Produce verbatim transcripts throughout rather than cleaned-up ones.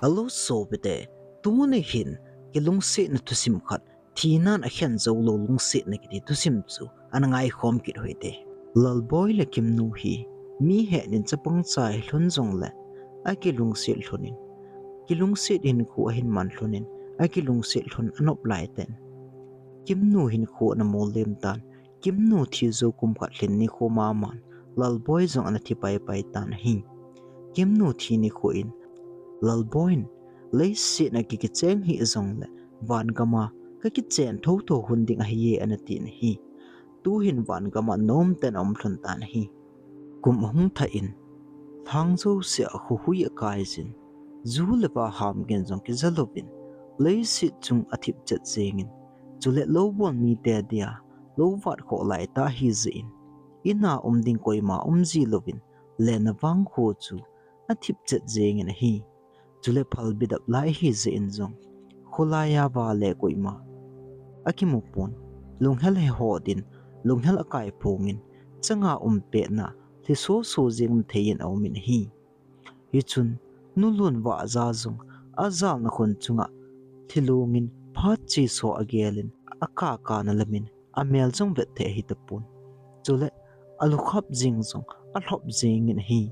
Hello sopite, tuni hin kilungsetna thusim khat, thinan akhen jou lou lungsetna kiti thusim chu ana ngaikhom kit u hite. Lalboi le Kimnu hi mi hetnin chapang cha hilhon jongle akilungset lhonin, kilungset hinkho ahin man lhonin, akilungset lhon anop laiten, Kimnu hinkho ana molem tan. Kimnu thi jou kum khat lhin nikho maman Lalboi jong ana thi paipai tan ahi. Kimnu thi nikho in Lalboi in, leiset a kikicheng hih jongle van gam a kakichen thotho lhon ding ahiye, ana tin ahi. Tuhin van gam a nomten aum lhon tan ahi. Kum ahung thah in, lhang jouse a khohui akai jin, ju le va ham gin jong kija louvin, leiset chung athip chet jengin, chule lou bol mite dia lou vat khoh laitah ahi jeh in, in a um ding koima um ji louvin, lenna vangkho chu athip chet jengin ahi. Chule phalbi dap lai ahi jeh in jong, kholai a vale koima akimu pon, lunghel he ho din, lunghel akai phongin, changa um petna lhiso so jeng thei in aumin ahi. Hichun, Nu Lunvahja jong ajalna khon chunga lhilungin phat cheso agelin, akakana lamin amel jong vet thei ahi tapon. Chule alukhap jeng jong alhop jengin ahi.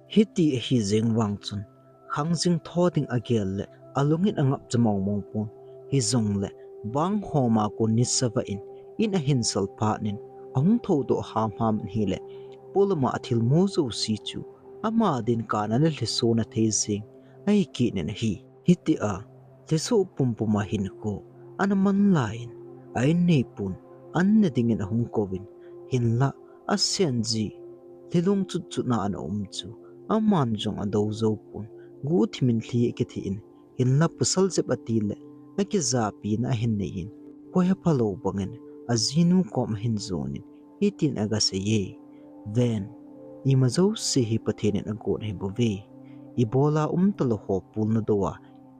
Hiti ahi jeng vang chun, khangjing tho ding agel le alungin angap cha mong mong pon. Hijongle, bang homa kon nisa vah in, in ahin sal phat in, ahung thoudoh ham ham in ahile, polama athilmu jouse chu ama din kana le lhisona thei jeng ahi kit in ahi. Hitia lhiso pumpum a hinkho ana man laiyin, a-in neipun, an ne dingin ahung kouvin, hinlah asen ji lhilung chutchut na ana um chu aman jong adou jou pon, guhthimin lhi akithin, hinlah pasal jep ati le akijapina ahin neiyin, koi hephalou bangin ajinu kom ahin jonin, hitin agaseiye, Ven, ima jouse hi Pathen in agon ahibouve. Ibola umtalou ho pulna dou a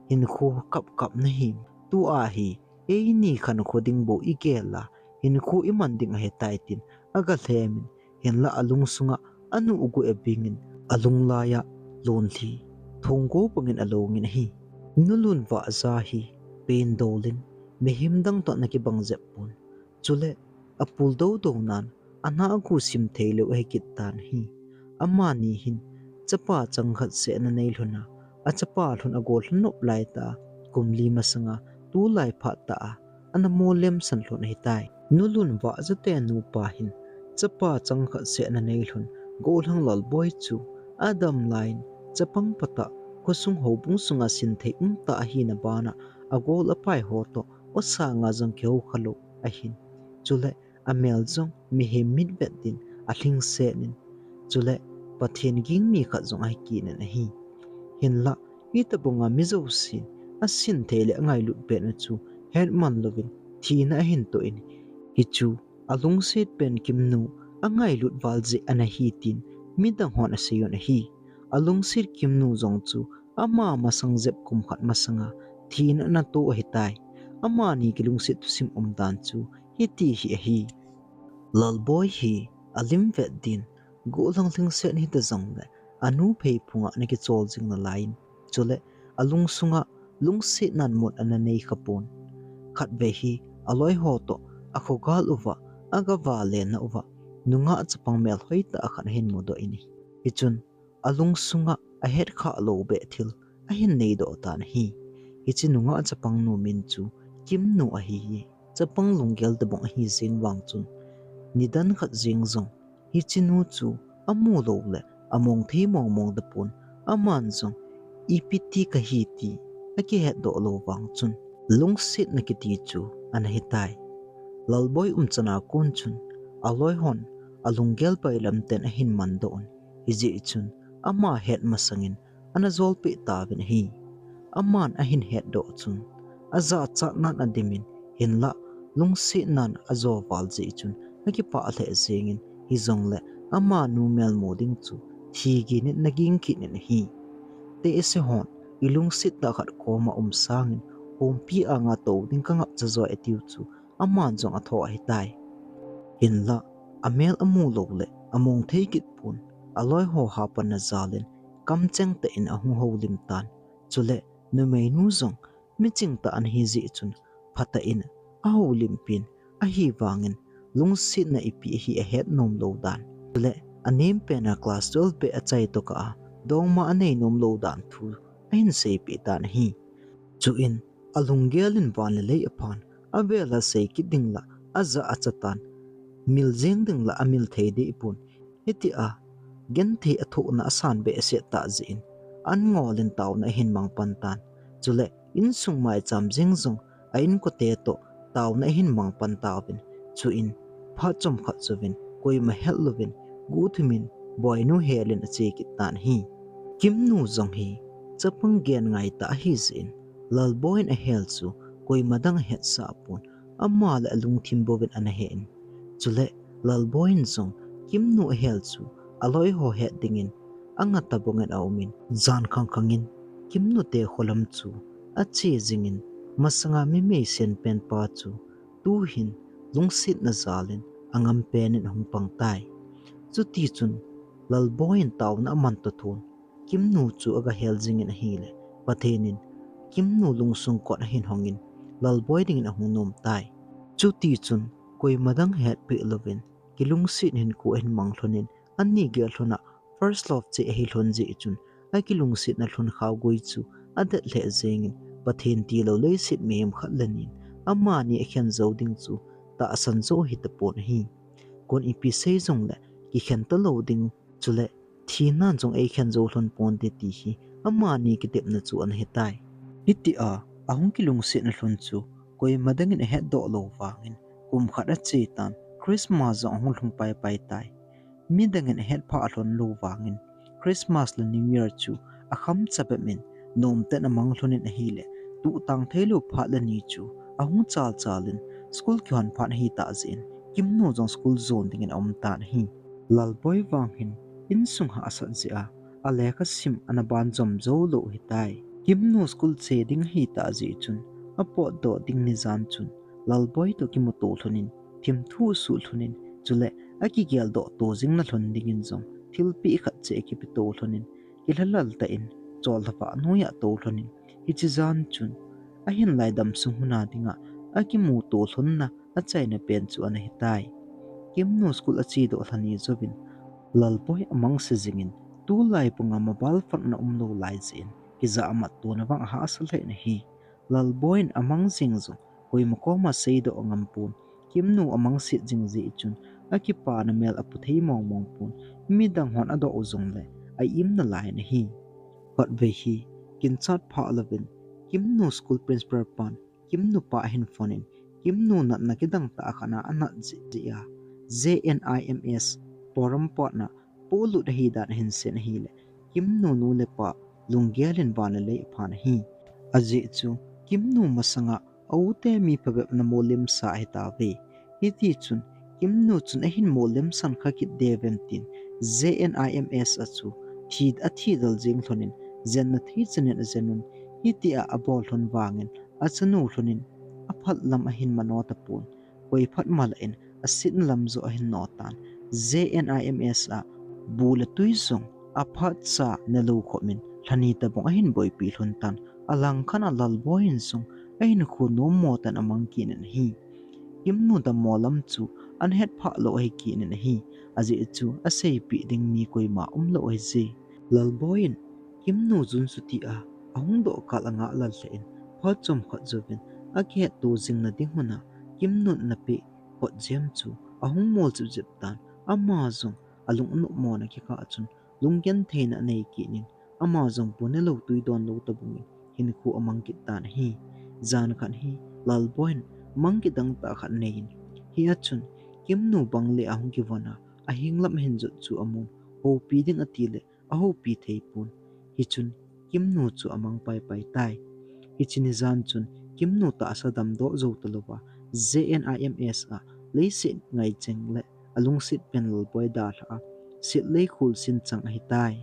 hinkho kap kap nahi. Tua hi eini khankho ding bou igel a, hinkho iman ding ahitai, tin agalhemin, hinlah alungsunga anu ugui abingin, alunglai a lonlhi thongko bangin alongin ahi. Nu Lunvahja hi pen dolin, mihem dang toh ana kibang jep pon. Chule apul doudou nan, ana agu sim theilou ahi kit tan ahi. Amani hin chapa changkhat seh ana nei lhon a, achapa lhon agol lhon nop laitah a, kum li masanga tulai phat tah a ana molem san lhon ahitai. Nu Lunvahja te nupa hin chapa changkhat seh ana nei lhon, Gollhang Lalboi chu adam laiyin, chapang patah khosung houbung sunga sin thei umtah ahina bana, agol apai ho toh osanga jong kihou khalou ahin. Chule amel jong mihem mitvet din alhingsetin, chule Pathen ging mi khat jong ahi kit in ahi. Hinlah, hitobanga mi jousen asin thei le angailut petna chu hetman louvin thina ahin toh in, hichu alungset pen Kimnu angailut val jeh ana hi tin midang hon aseiyun ahi. Alungset Kimnu jong chu ama masang jep kum khat masanga thina ana toh ahitai. Amani kilungset thusim umdan chu hiti hi ahi. Lalboi hi alim vet din, Gollhang lhingset hita jongle anu pheiphunga ana kichol jing nalaiyin, chule alungsunga lungsetnan mun ana nei khapon. Khatvei hi aloiho toh akhogal uva, agavalena uva, nungah chapang melhoitah khat ahin mudoh in ahi. Hichun alungsunga ahetkhah lou beh thil ahin neidoh tan ahi. Hiche nungah chapangnu min chu Kimnu ahiye. Chapang lunggel tobang ahi jeng vang chun, nidan khat jeng jong hichenu chu amu loule among thei mong mong tapon, aman jong ipi ti kahi ti akihetdoh lou vang chun, lungsetna kiti chu ana hitai. Lalboi umchan a kon chun, aloihon alunggel bailam ten ahin mandoh un, hijeh chun ama het masangin ana jolpeh tauvin ahi. Aman ahin hetdoh chun, ajachatnan adimin, hinlah lungsetnan ajo val jeh chun akipah lheh jengin, hijongle amanu melmu ding chu thigin in ana ging kit in ahi. Tehse hon ilungset tah khat koma um sangin, hompi anga tou ding kangapcha joi atiu chu aman jong atho ahitai. Hinlah, amel amu loule among thei kit pon, aloiho hapanna jalin kamcheng tah in ahung houlim tan. Chule Numeinu jong miching tah ana hi jeh chun phatah in ahoulimpin, ahivangin lungsetna ipi ahi ahet nom lou dan. Chule anem pen a class twelve beh achai tokah a dongma anei nom lou dan thu ahin seipeh tan ahi. Chuin alunggel in van le lei aphan, avel a sei kit ding lah aja acha tan, mil jeng ding lah amil thei deh pon. Hitia genthei athohna asan behseh tah jeh in, an ngol in taona ahin mang pan tan. Chule insung maicham jeng jong a inkote toh taona ahin mang pan tauvin, chuin phat chomkhat jouvin koima het louvin, guhthumin Boinu helin ache kit tan ahi. Kimnu jong hi chapang gen ngai tah ahi jeh in, Lalboi in ahel chu koima dang ahetsah pon, ama le alungthim bouvin ana hen. Chule Lalboi in jong Kimnu ahel chu aloi ho het dingin anga tabang in aumin, jan khangkhang in Kimnu te kho lam chu ache jingin, masanga mi meisen pen pa chu tuhin lungsetna jal in angam pen in ahung pang tai. Chutichun Lalboi in taona aman toh thon Kimnu chu aga hel jingin ahile, Pathen in Kimnu lungsung kot ahin hongin, Lalboi dingin ahung nom tai. Chutichun koima dang hetpeh louvin, kilungset hinkho ahin mang lhonin, ani gel lhon a first love cheh ahi lhon jeh chun, akilungsetna lhon khao gui chu adet lheh jengin, Pathen tilou leiset mihem khat le nin amani akhen jou ding chu tahsan jo ahi tapon ahi. Kon ipi sei jongle kikhen talou ding, chule thinan jong eikhen jou lhon ponte ti hi amani kitepna chu ana hitai. Hitia ahung kilungsetna lhon chu koima dangin ahetdoh lou vangin, kum khat ache tan, Christmas jong ahung lhung paipai tai. Midangin ahet phah lhon lou vangin, Christmas le New Year chu akham chabep in nomten amang lhonin ahile, tuhtang theilou phat le ni chu ahung chalchal in, school kihon phat ahitah jeh in, Kimnu jong school jon dingin aum tan ahi. Lalboi vang hin insung hahsat jeh a, alekha sim ana banjom joulou ahitai. Kimnu school che ding ahitah jeh chun, apotdoh ding nijan chun, Lalboi toh kimuto lhonin, thimthu asuh lhonin, chule akigeldoh to jing na lhon dingin jong thilpeh khat cheh akipeto lhonin, kilhalal tah in, cholhavah noiya tou lhonin, hiche jan chun ahinlai damsung huna dinga akimuto lhonna achaina pen chu ana hitai. Kimnu school achedoh lhani jouvin, Lalboi amangse jingin, tulai panga mobile phone ana umlou lai jeh in, kijahmat tona vang ahahsa lheh in ahi. Lalboi in amang jeng jong koima koma seidoh angam pon, Kimnu amangset jing jeh chun, akipana mel apu thei mongmong pon, midang hon adoh u jongle a-im nalai in ahi. Khatvei hi kinchat phah louvin, Kimnu school principal pan Kimnu pa ahin phone in, Kimnu natna kidang tah khat a anat jeh, jeh a, J N I M S poram patna polut ahidan ahin sei in ahile, Kimnu nu le pa lunggel in van le lei aphan ahi. Ajeh chu Kimnu masanga a-u te mi phabep ana molemsa ahitauve. Hitichun Kimnu chun ahin molemsan kha kit devem tin, J N I M S a chu thi, athidal jeng lhonin, jenna thei chanin ajenun, hitia abol lhon vangin, achanu lhonin, aphat lam ahin mano tapon, koi phat malah in asetna lam joh ahin notan, J N I M S a bu le tui jong aphatcha nelou khomin, lhani tabang ahin boipi lhon tan, alangkhat a Lalboi in jong ahinkho nommo tah in amang kit in ahi. Kimnu dammo lam chu ana hetphah lou ahi kit in ahi, ajeh chu aseipeh ding mi koima umlou ahije. Lalboi in Kimnu June chuti a ahung doh kah a angah lal lheh in, phat chomkhat jouvin akihetto jingna ding hun a Kimnu in anapeh khotjem chu ahung mol jipjip tan, ama jong alung anopmona kikah chun lunggentheina anei kit in, ama jong bu nelou tui donlou tabang in hinkho amang kit tan ahi. Jan khat hi Lalboi in mang kidang tah khat anei in, hia chun Kimnu bang le ahung kivon a, aheng lam ahin jot chu amun, houpi ding atile ahoupi thei pon. Hichun Kimnu chu amang paipai tai. Hiche nijan chun Kimnu tahsa damdoh jou talouva, J N I M S a leiset ngaicheng le alungset pen Lalboi dalhah a, setlei khul sin chang ahitai.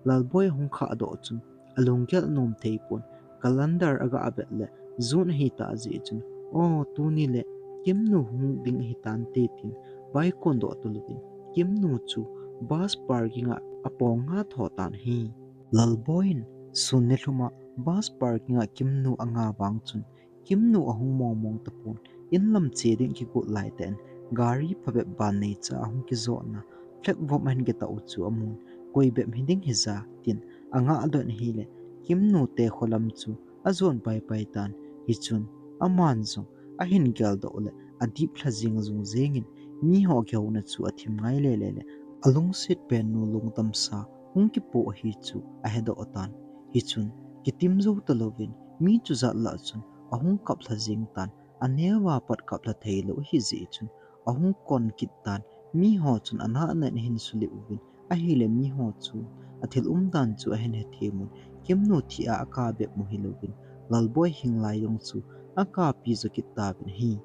Lalboi ahung khahdoh chun alunggel anom thei pon, calendar aga vet le June ahitah jeh chun, o, tuni le Kimnu hung ding ahitante tin vaikon doh talouvin, Kimnu chu bus parking a apong nga tho tan ahi. Lalboi in sun nilhum a Bus parking a Kimnu anga vang chun, Kimnu ahung mong mong tapon, in lam che ding kigot lai tah in, gari phabep ban neicha ahung kijotna, flag vom ahin kitah u chu amun, koi bep hiding hija, tin anga adon ahile, Kimnu te kholam chu ajon pai pai tan, hichun, aman jong, ahin geldoh le, adip lha jing jung jingin, miho kihouna chu athim ngai le le le, alungset pen nu lungdamsa, hung kipo ahi chu ahedoh tan. Hichun, kitim jou talouvin, mi chujat lah chun, ahung kap lha jing tan, aneo a pat kap lha thei lou ahi jeh chun, ahung kon kit tan, miho chun anahna in ahin sulih uvin, ahile miho chun, athil umdan chu ahin hethem un, Kimnu thi a aka bep mu hilouvin, Lalboi hing lai jong chu, akapi jo kit tauvin ahi.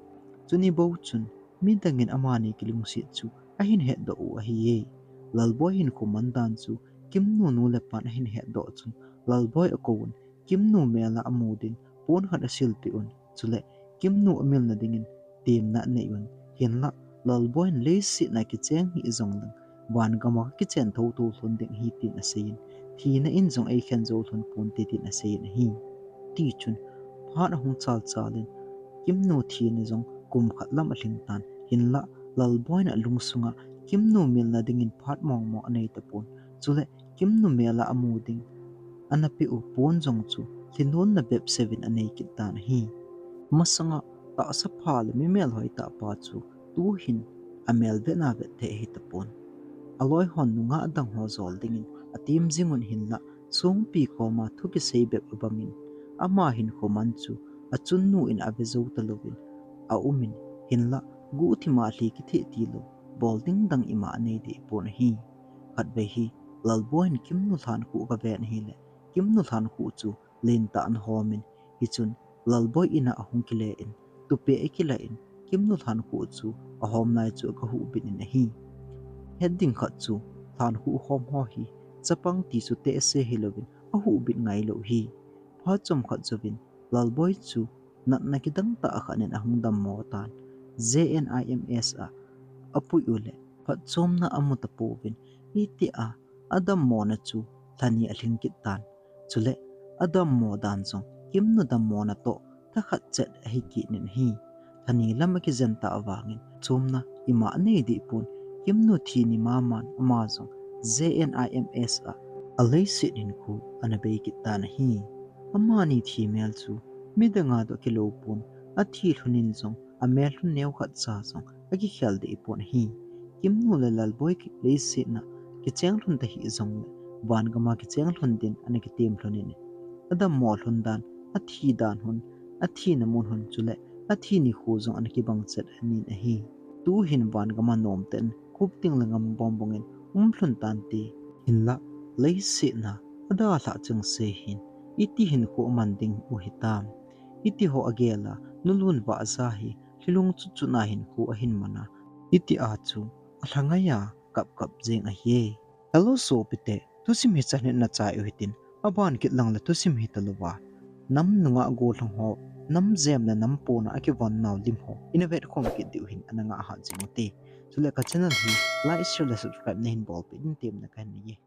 Chuni bou chun, midang in amani kilungset chu, ahin hetdoh u ahiye. Lalboi hinkho man dan chu, Kimnu nu le pan ahin hetdoh chun, Lalboi akouvun, Kimnu mel a amu din, pon khat asilpeh un, chule, Kimnu amilna dingin, temna anei un, hinlah, Lalboi in leiset a kicheng hih jongleng, van gam a kakichen thotho lhon ding ahi tin aseiyin, thina in jong eikhen jou lhon ponte tin aseiyin ahi. Tichun, phat ahung chal chalin, Kimnu thina jong kum khat lam alhing tan, hinlah, Lalboi in alungsunga, Kimnu milna dingin phat mong mong anei tapon, chule, Kimnu mel a amu ding, ana peh u pon jong chu, lhinonna bep seuvin anei kit tan ahi. Masanga, tahsa pha le mi melhoi tah pa chu, tuhin, amel vetna vet thei ahi tapon. Aloi hon nungah dang ho jol dingin, atem jing un hinlah, songpi koma thu kisei bep abangin, ama hinkho man chu, achunnu in ave jou talouvin, aumin, hinlah, guhthima lhi kitheh tilou, bol ding dang ima anei deh pon ahi. Khatvei hi, Lalboi in Kimnu lhankhuh agaven ahile, Kimnu lhankhuh chu lentah ana homin, hichun Lalboi in a ahung kile in, tupeh akilah in, Kimnu lhankhuh chu ahom lai chu agahuhbit in ahi. Het ding khat chu, lhankhuh hom ho hi, chapang ti chu tehse hilouvin, ahuhbit ngailou ahi. Phat chomkhat jouvin, Lalboi chu natna kidang tah khat in ahung dammo tan, J N I M S a apui u le, phatchomna amu tapouvin, hitia adammona chu lhani alhing kit tan. Chule, adammo dan jong, Kimnu dammona toh, thakhat chet ahi kit in ahi. Lhani lam akijen tah vangin, chomna ima anei deh pon, Kimnu thi ni maman, ama jong, J N I M S a, aleiset hinkho, ana bei kit tan ahi. Amani thi mel chu, midang a toh kilou pon, athi lhon in jong, amel lhon neo khat cha jong, akikhel deh pon ahi. Kimnu le Lalboi leiset a, kicheng lhon tahih jongle, van gam a kicheng lhon din, ana kitem lhon in, adammo lhon dan, athi dan lhon, athina mun lhon chule, athi nikho jong ana kibang chet anin ahi. Tuhin van gam a nomtah in, khup ding le ngam bong bong in, um lhon tante. Hinlah, leiset a, adalhah chengse hin, iti hinkho aman ding u hitam. Iti ho agel a, nulun vah ja hi, lhilung chutchut a hinkho ahin man a, iti a chu, alha ngai a, kap kap jeng ahiye. Hello sopite, thusim hi chan hin nachai u hitin, aban kit lang le thusim hitalouva, nam nungah gollhang ho, nam jem le nam pona akivon nau lim ho, ina vetkhom kit diu hin ana ngah hat jing ute. Chule ka channel hi like, share le subscribe nahin bolpeh din temna kahin neiye.